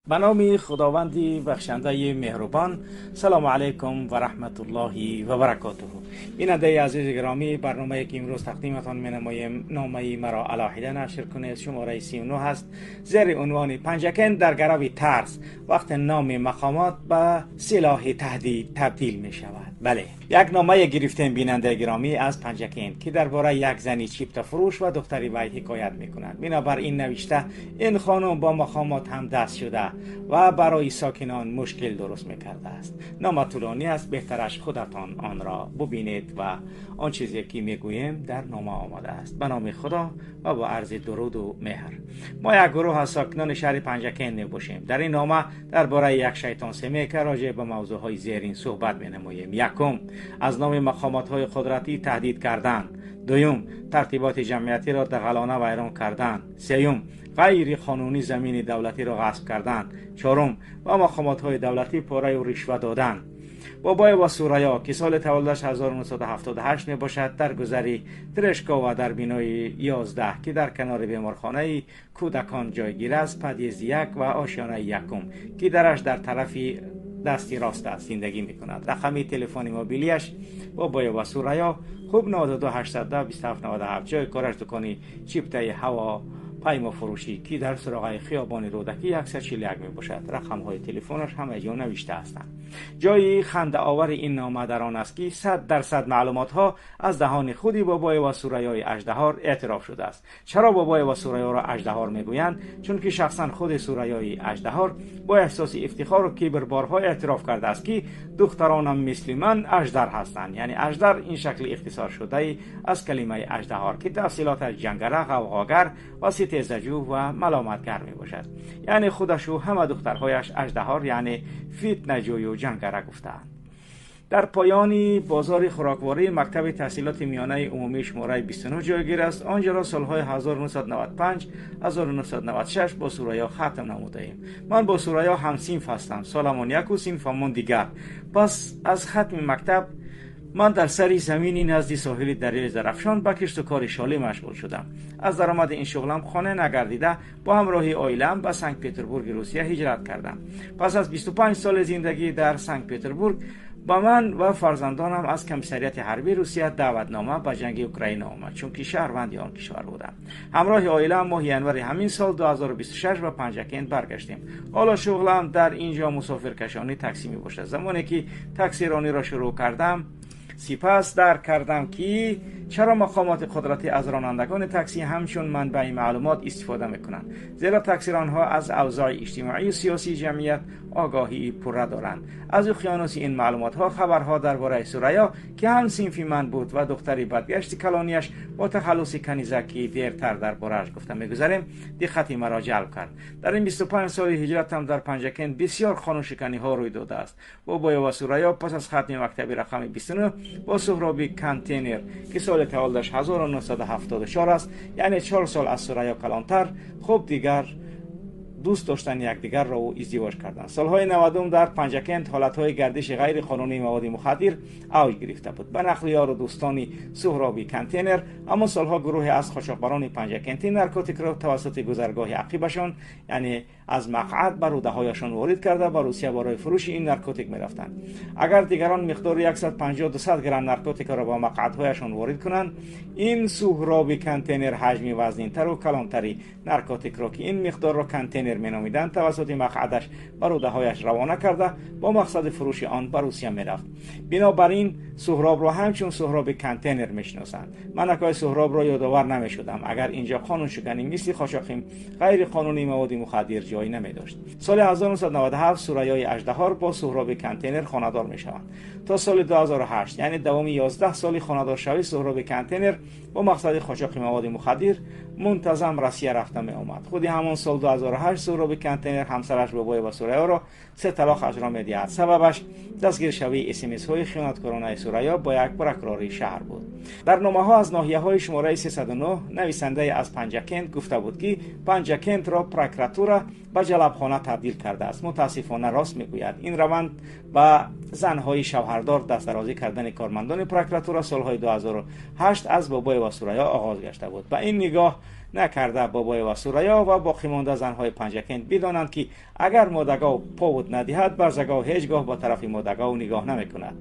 به نام خداوندی بخشنده مهربان. سلام علیکم و رحمت الله و برکاته. بیننده عزیز گرامی، برنامه که امروز تقدیمتان می‌نماییم نامه مرا علاحده نشر کنید شماره 39 هست، زیر عنوان پنجکند در گرو ترس، وقت نام مقامات به سلاح تهدید تبدیل می شود. بله، یک نامه گرفتیم بیننده گرامی از پنجکند که درباره یک زنی چیپتا فروش و دختری وی حکایت می‌کند. بنابر این نوشته این خانم با مقامات هم دست شده و برای ساکنان مشکل درست میکرده است. نامه طولانی است، بهترش خودتان آن را ببینید و آن چیزی که میگوییم در نامه آماده است. به نام خدا و با عرض درود و مهر، ما یک گروه از ساکنان شهر پنجکند میباشیم. در این نامه درباره یک شیطان سمه که راجع به موضوع های زیرین صحبت مینماییم. یکم، از نام مقامات های قدرتی تهدید کردن. دوم، ترتیبات جمعیتی را دغلانه ویران کردن. سوم، غیر قانونی زمین دولتی را غصب کردن. چهارم، با مقامات های دولتی پاره و رشوه دادن. بابای و سوریا که سال تولدش 1978 می باشد، در گذری ترشکا و در بینای 11 که در کنار بیمارخانه کودکان جایگیر است، پدیز 1 و آشیانه یکم که درش در طرف دستی راست است زندگی می کند. رقمی تلفن موبیلیش بابای و سوریا خوب 92 810 27 97. جای کارش دکانی چیپته هوا پیما فروشی که در سراغ خیابان رودکی 141 می باشد. رقم های تلفنش همه جا نوشته هستند. جای خنده آور این نامه در آن است که 100% معلومات ها از دهان خودی بابای و سوریای اژدهار اعتراف شده است. چرا بابای و سوریا را اژدهار میگویند؟ چون که شخصا خود سوریای اژدهار با احساس افتخار و کبر بارها اعتراف کرده است که دخترانم مثل من اژدر هستند. یعنی اژدر این شکل اختصار شده از کلمه اژدهار که تفصیلات جنگره، غوغاگر و ستیزجو و ملامتگر می باشد. یعنی خودش و همه دخترهایش اژدهار، یعنی فتنه‌جوی و جنگره گفتند. در پایان بازار خوراکواری مکتب تحصیلات میانه عمومی شماره 29 جایگیر است. آنجا را سالهای 1995 1996 با سوریا ختم نموده ایم. من با سوریا هم صنف هستم، سالمان یک و صنفمان دیگر. پس از ختم مکتب من در سری زمینی نزدی ساحل دریای زرافشان به کشت و کار شاله مشغول شدم. از درآمد این شغلم خانه نگردیده با همراهی عائله‌ام به سنت پترزبورگ روسیه هجرت کردم. پس از 25 سال زندگی در سنت پترزبورگ با من و فرزندانم از کمیساریت حربی روسیه دعوتنامه به جنگ اوکراین آمد، چون که شهروند آن کشور بودم. همراه عائله‌ام ماه ینور همین سال 2026 به پنجکند برگشتیم. حالا شغلم در اینجا مسافرکشانی تاکسی می باشد. زمانی که تاکسی رانی را شروع کردم، سپس درک کردم که چرا مقامات قدرتی از رانندگان تاکسی همچون منبع معلومات استفاده میکنند، زیرا تاکسیرانها از اوضاع اجتماعی و سیاسی جمعیت آگاهی پره دارند. از اقیانوس این معلومات ها خبرها درباره سوریا که هم صنفی من بود و دختری بدگشت کلانیش با تخلص کنیزکی دیرتر درباره‌اش گفته میگذریم دقت مرا جلب کرد. در این 25 سال هجرتم در پنجکند بسیار خانوشکنی ها روی داده است. بابای و سوریا پس از ختم مکتب رقم 29 با سهرابی کنتینر که سال تولدش 1974 است، یعنی 4 سال از سوریا کلانتر، خوب دیگر دوست داشتن یکدیگر را و ازدواج کردند. سالهای 90 در پنجکند حالتهای گردش غیر قانونی مواد مخدر اوج گرفته بود. به نقل یار و دوستان سهرابی کنتینر، اما سالها گروه از قاچاقبران پنجکندی نارکوتیک را توسط گذرگاه عقیبشان، یعنی از مقعد بر روده‌هایشان وارد کرده و روسیه برای فروش این نارکوتیک می‌رفتند. اگر دیگران مقدار 150 200 گرم نارکوتیک را با مقعدهایشان وارد کنند، این سهرابی کنتینر حجم وزنین‌تر و کلانتری نارکوتیک را که این مقدار را کنتینر مینامیدند توسط مقعدش بر روده‌هایش روانه کرده با مقصد فروش آن به روسیه می‌رفت. بنابراین سهراب را همچون سهراب کنتینر می‌شناسند. من اکای سهراب را یادآور نمی‌شدم اگر اینجا قانون شکنی مثل قاچاق غیر قانونی مواد مخدر جایی نمی‌داشت. سال 1997 سوریای اژدهار با سهراب کنتینر خانه‌دار می‌شوند. تا سال 2008، یعنی دوام 11 سال خانه‌دار شوی سهراب کنتینر با مقصد قاچاق مواد مخدر منتظم روسیه رفته می آمد. خودی همان سال 2008 سهراب کنتینر همسرش بابای و سوریا را 3 طلاق اجرا می‌دهد. سببش دستگیر شوی SMS های خیانتکارانه سوریا با یک پرکراری شهر بود. در نامه ها از ناحیه های شماره 309 نویسنده از پنجکند گفته بود که پنجکند را پرکراتورا به جلبخانه تبدیل کرده است. متاسفانه راست میگوید. این روند به زنهای شوهردار دست درازی کردن کارمندان پرکراتورا سالهای 2008 از بابای و سوریا آغاز گشته بود. به این نگاه накарда Бобоева Сурайё ва боқимонда занҳои Панҷакент бидонанд, ки агар модагов повод надиҳад, барзагов ҳеҷ гоҳ ба тарафи модагов нигоҳ намекунад.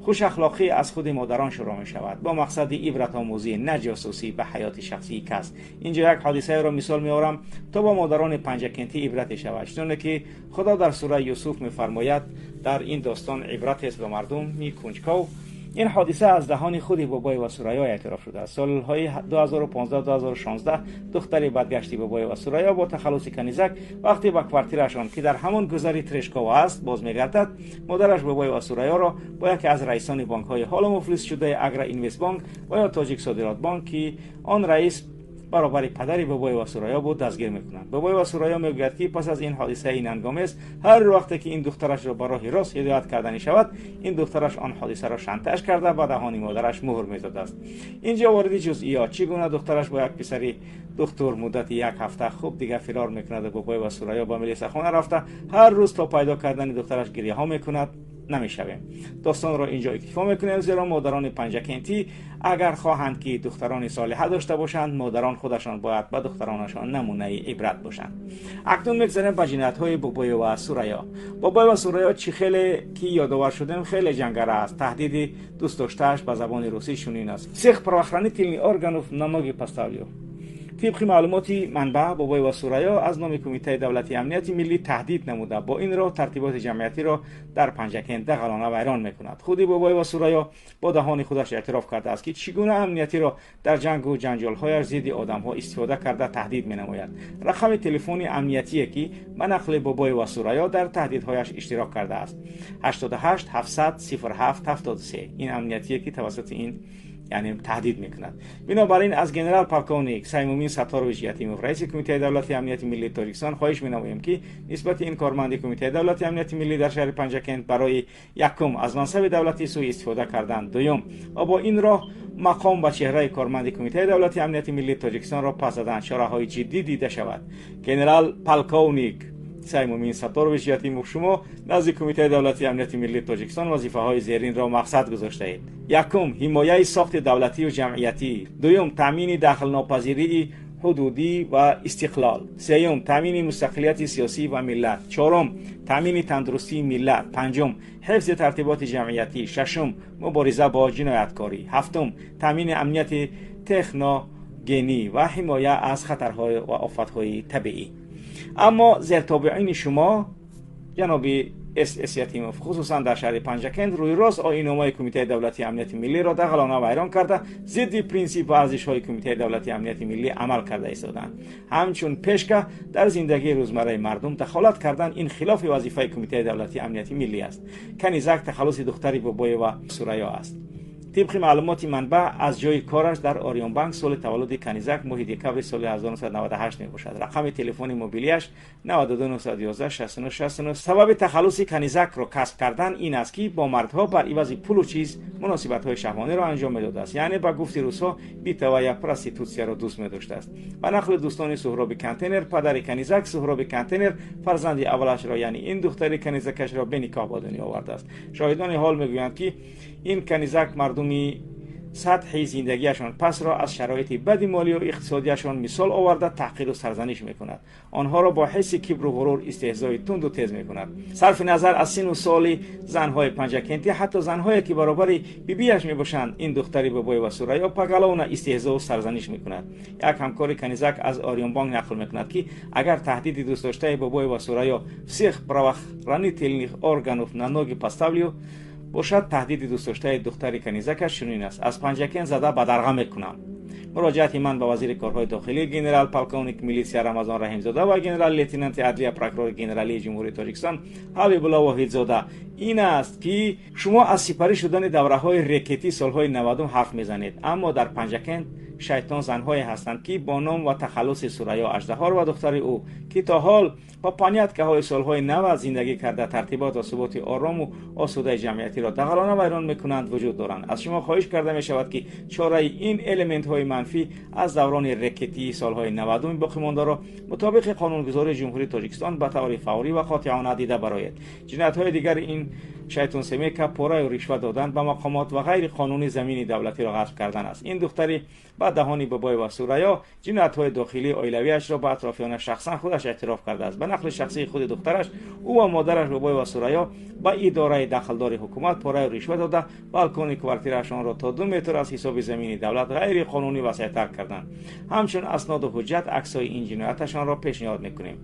Хушахлоқӣ аз худи модарон шурӯъ мешавад бо мақсади ибратомӯзӣ, на ҷосусӣ ба ҳаёти шахсии кас. Инҷо як ҳодисаеро мисол меорам, то ба модарони панҷакентӣ ибрате шавад. Чуноне ки Худо дар сураи Юсуф мефармояд, дар ин достон ибратест ба мардуми кунҷков. Ин ҳодиса аз даҳони худи Бобоева Сурайё эътироф шудааст. Солҳои 2015-2016 духтари бадгашти Бобоева Сурайё бо тахаллуси Канизак вақте ба квартирашон, ки дар ҳамон гузари Трешкова аст, боз мегардад, модараш Бобоева Сурайёро бо яке аз раисони бонкҳои ҳоло муфлис шудаи Агро Инвестбонк ва ё Тоҷик Содиротбонк, ки он раис баробари падари Бобоева Сурайё буд, дастгир мекунанд. Бобоева Сурайё мегӯяд, ки пас аз ин ҳодисаи нангомез ҳар вақте ки ин духтарашро ба роҳи рост ҳидоят карданӣ шавад, ин духтараш он ҳодисаро шантаж карда ба даҳони модараш муҳр мезадааст. Инҷо вориди ҷузъиёт, чӣ гуна духтараш бо як писари духтур муддати як ҳафта хуб дигар фирор мекунад ва Бобоева Сурайё ба милисахона рафта ҳар рӯз то пайдо кардани духтараш гиряҳо мекунад, намешавем. Достонро инҷо иктифо мекунем, зеро модарони панҷакентӣ агар хоҳанд, ки духтарони солиҳа дошта бошанд, модарон худашон бояд ба духтаронашон намунаи ибрат бошанд. Акнун мегзарем ба ҷиноятҳои Бобоева Сурайё. Бобоева Сурайё чӣ хеле ки ёдовар шудем, хеле ҷангара аст. Таҳдиди дӯстдоштааш ба забони русӣ чунин аст: всех правоохранительных органов на ноги поставлю. Тибқи маълумоти манбаъ, Бобоева Сурайё аз номи Кумитаи давлатии амнияти миллӣ таҳдид намуда, бо ин роҳ тартиботи ҷамъиятиро дар Панҷакент дағалона вайрон мекунад. Худи Бобоева Сурайё бо даҳони худаш эътироф кардааст, ки чӣ гуна амниятиро дар ҷангу ҷанҷолҳояш зидди одамҳо истифода карда таҳдид менамояд. Рақами телефони амниятие, ки ба нақли Бобоева Сурайё дар таҳдидҳояш иштирок кардааст, 88 700 07 73. Ин амниятие, ки тавассути ин яъне таҳдид мекунад. Бинобар ин аз генерал полковник Саймумин Сатторович Ятимов, раиси Кумитаи давлатии амнияти миллии Тоҷикистон, хоҳиш менамоем, ки нисбати ин корманди Кумитаи давлатии амнияти миллӣ дар шаҳри Панҷакент барои якум аз мансаби давлатӣ сӯи истифода кардан, дуюм ва бо ин роҳ мақом ба чеҳраи корманди Кумитаи давлатии амнияти миллии Тоҷикистонро пас задан чораҳои ҷиддӣ дида шавад. Генерал полковник Саймумин Сатторович Ятимов, шумо назди Кумитаи давлатии амнияти миллии Тоҷикистон вазифаҳои зеринро мақсад гузоштаед: якум, ҳимояи сохти давлатию ҷамъиятӣ; дуюм, таъмини дахлнопазирии ҳудудӣ ва истиқлол; сеюм, таъмини мустақилияти сиёсӣ ва миллат; чорум, таъмини тандурустии миллат; панҷум, ҳифзи тартиботи ҷамъиятӣ; шашум, мубориза бо ҷинояткорӣ; ҳафтум, таъмини амнияти техногенӣ ва ҳимоя аз хатарҳо ва офатҳои табиӣ. Аммо зертобеини шумо, ҷаноби С. Ятимов, хусусан дар шаҳри Панҷакент рӯи рост оинномаи Кумитаи давлатии амнияти миллиро дағалона вайрон карда, зидди принсип ва арзишҳои Кумитаи давлатии амнияти миллӣ амал карда истоданд. Ҳамчун пешка дар зиндагии рӯзмарраи мардум дахолат кардан ин хилофи вазифаи Кумитаи давлатии амнияти миллӣ аст. Канизак тахаллуси духтари Бобоева Сурайё аст. Тибқи маълумоти манбаъ, аз ҷои кораш дар Ориёнбанк, соли таваллуди Канизак моҳи декабри соли 1998 мебошад. Рақами телефони мобилиаш 92911 69 69. Сабаби тахаллуси Канизакро касб кардан ин аст, ки бо мардҳо бар ивази пулу чиз муносибатҳои шаҳвониро анҷом медодааст, яъне ба гуфти русҳо битовая проститутсияро дӯст медоштааст. Ба нақли дӯстони Суҳроби Контейнер, падари Канизак Суҳроби Контейнер фарзанди аввалашро, яъне ин духтари канизакашро, беникоҳ ба дунё овардааст. Шоҳидони ҳол мегӯянд, ки ин Канизак мардуми сатҳи зиндагиашон пасро аз шароити бади молию иқтисодиашон мисол оварда таҳқиру сарзаниш мекунад, онҳоро бо ҳисси кибру ғурур истеҳзои тунду тез мекунад. Сарфи назар аз сину соли занҳои панҷакентӣ, ҳатто занҳое ки баробари бибиаш мебошанд, ин духтари Бобоева Сурайё поголовно истеҳзоу сарзаниш мекунад. Як ҳамкори Канизак аз Ориёнбонк нақл мекунад, ки агар таҳдиди дӯстдоштаи Бобоева Сурайё «всех правоохранительных органов на ноги поставлю» бошад, таҳдиди дӯстдоштаи духтари канизакаш чунин аст: «Аз Панҷакент зада бадарға мекунам». Муроҷиати ман ба вазири корҳои дохилӣ, генерал полковник милитсия Рамазон Раҳимзода ва генерал лейтенанти адлия, прокурори генералии Ҷумҳурии Тоҷикистон Ҳабибулло Воҳидзода ин аст, ки шумо аз сипарӣ шудани давраҳои рекетӣ солҳои 90-ум ҳарф мезанед, аммо дар Панҷакент шайтон занҳое ҳастанд, ки бо ном ва тахаллуси Сурайё Аждаҳор ва духтари ӯ, ки то ҳол ба поняткаҳои солҳои 90 зиндагӣ карда, тартибот ва суботи орому осудаи ҷамъиятиро дағалона вайрон мекунанд, вуҷуд доранд. Аз шумо хоҳиш карда мешавад, ки чораи ин элементҳои манфӣ аз даврони рекетии солҳои 90-уми боқимондаро мутобиқи қонунгузории Ҷумҳурии Тоҷикистон ба таври фаврӣ ва қотеона дида бароед. Ҷиноятҳои дигари ин شیطان سمیکا پورای و رشوه دادن به مقامات و غیر قانونی زمین دولتی را غصب کردن است. این دختری با دهانی بابای و سوریا جنایت‌های داخلی عائلویش را به اطرافیانش شخصا خودش اعتراف کرده است. به نقل شخصی خود دخترش، او و مادرش بابای و سوریا به اداره دخلدار حکومت پورای و رشوه داده بالکن کوارتیرشان را تا 2 متر از حساب زمین دولت غیر قانونی وسیع‌تر کردند. همچون اسناد و حجت عکس‌های این جنایتشان را پیشنهاد می‌کنیم.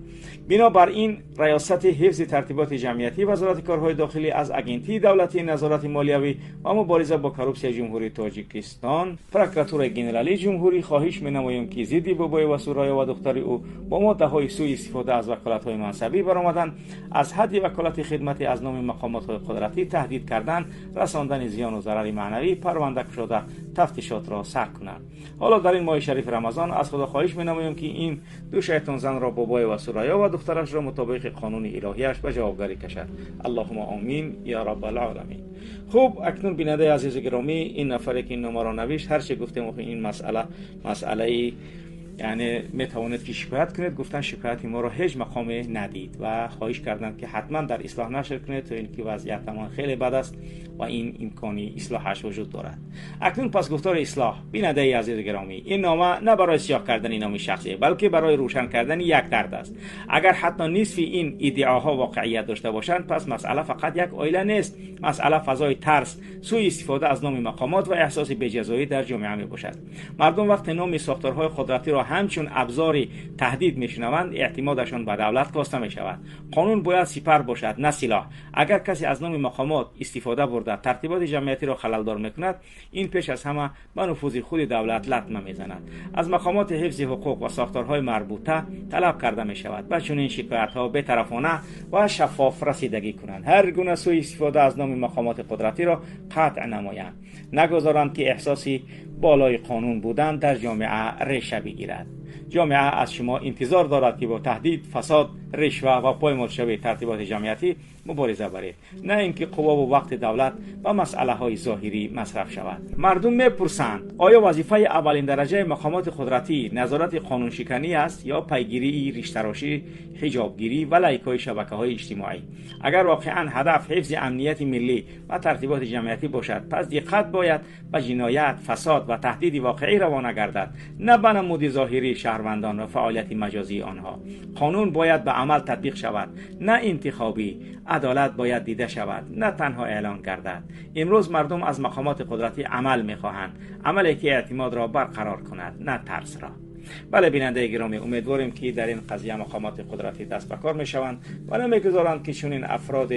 بنابر این ریاست حفظ ترتیبات جمعیتی وزارت کارهای داخلی از агентии давлатии назорати молиявӣ ва мубориза бо коррупсияи Ҷумҳурии Тоҷикистон, прокуратураи генералии ҷумҳурӣ хоҳиш менамоем ки зидди Бобоева Сурайё ва духтари ӯ бо моддаҳои сӯи истифода аз ваколатҳои мансабӣ баромадан, аз ҳадди ваколати хидматӣ аз номи мақомотҳои қудратӣ таҳдид кардан, расондани зиёну зарари маънавӣ парванда кушода тафтишотро сар кунанд. Ҳоло дар ин моҳи шарифи Рамазон аз Худо хоҳиш менамоем ки ин ду шайтонзанро Бобоева Сурайё ва духтарашро мутобиқи қонуни илоҳияш ба ҷавобгарӣ кашад. Аллоҳума омин یا رب العالمین. خب اکنون بیننده عزیز گرامی، این نفری که این نامه را نوشت، هر چه گفتیم این مسئله یعنی میتوانید که شکایت کنید، گفتن شکایت ما را هیچ مقام ندید و خواهش کردند که حتما در اصلاح نشر کنید تا اینکه وضعیت ما خیلی بد است و این امکانی اصلاحش وجود دارد. اکنون پس گفتار اصلاح. بیننده عزیز گرامی، این نامه نه برای سیاه کردن نام شخصی، بلکه برای روشن کردن یک درد است. اگر حتی نصف این ادعاها واقعیت داشته باشند، پس مسئله فقط یک عائله نیست. مسئله فضای ترس، سوء استفاده از نام مقامات و احساس بی‌جزایی در جامعه می باشد. مردم وقتی نام ساختارهای قدرتی را همچون ابزاری تهدید میشنوند، اعتمادشان به دولت کاسته می شود. قانون باید سپر باشد، نه سلاح. اگر کسی از نام مقامات استفاده برده ترتیبات جمعیتی را خللدار میکند، این پیش از همه به نفوذ خود دولت لطمه میزند. از مقامات حفظ حقوق و ساختارهای مربوطه طلب کرده می شود به چنین شکایت ها بی‌طرفانه و شفاف رسیدگی کنند. هر گونه سوء استفاده از نام مقامات قدرتی را قطع نمایند. نگذارند که احساسی بالای قانون بودن در جامعه ریشه بگیرد. جامعه از شما انتظار دارد که با تهدید، فساد، رشوه و پایمال شوی ترتیبات جمعیتی مبارزه برید، نه اینکه قوا و وقت دولت و مسئله های ظاهری مصرف شود. مردم میپرسند آیا وظیفه اولین درجه مقامات قدرتی نظارت قانون شکنی است یا پیگیری ریشتراشی، حجابگیری و لایک‌های شبکه‌های اجتماعی؟ اگر واقعا هدف حفظ امنیت ملی و ترتیبات جمعیتی باشد، پس دقت باید به جنایت، فساد و تهدید واقعی روانه گردد، نه به نمود ظاهری شهروندان و فعالیت مجازی آنها. قانون باید به عمل تطبیق شود، نه انتخابی. عدالت باید دیده شود، نه تنها اعلان گردد. امروز مردم از مقامات قدرتی عمل میخواهند، عملی که اعتماد را برقرار کند، نه ترس را. بله بیننده گرامی، امیدواریم که در این قضیه مقامات قدرتی دست به کار میشوند و نمیگذارند که چنین افراد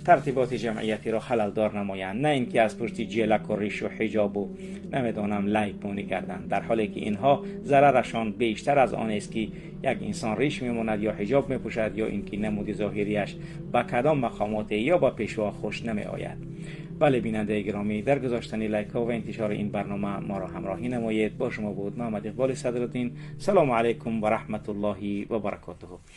ترتیبات جمعیتی را خللدار نمایند، نه اینکه از پشت جلک و ریش و حجاب و نمیدانم لایک بونی کردند، در حالی که اینها ضررشان بیشتر از آن است که یک انسان ریش میماند یا حجاب میپوشد یا اینکه نمود ظاهریش به کدام مقامات یا با پیشوا خوش نمی آید. بله بیننده گرامی، در گذاشتن لایک ها و انتشار این برنامه ما را همراهی نمایید. با شما بود محمد اقبال صدرالدین. سلام علیکم و رحمت الله و برکاته.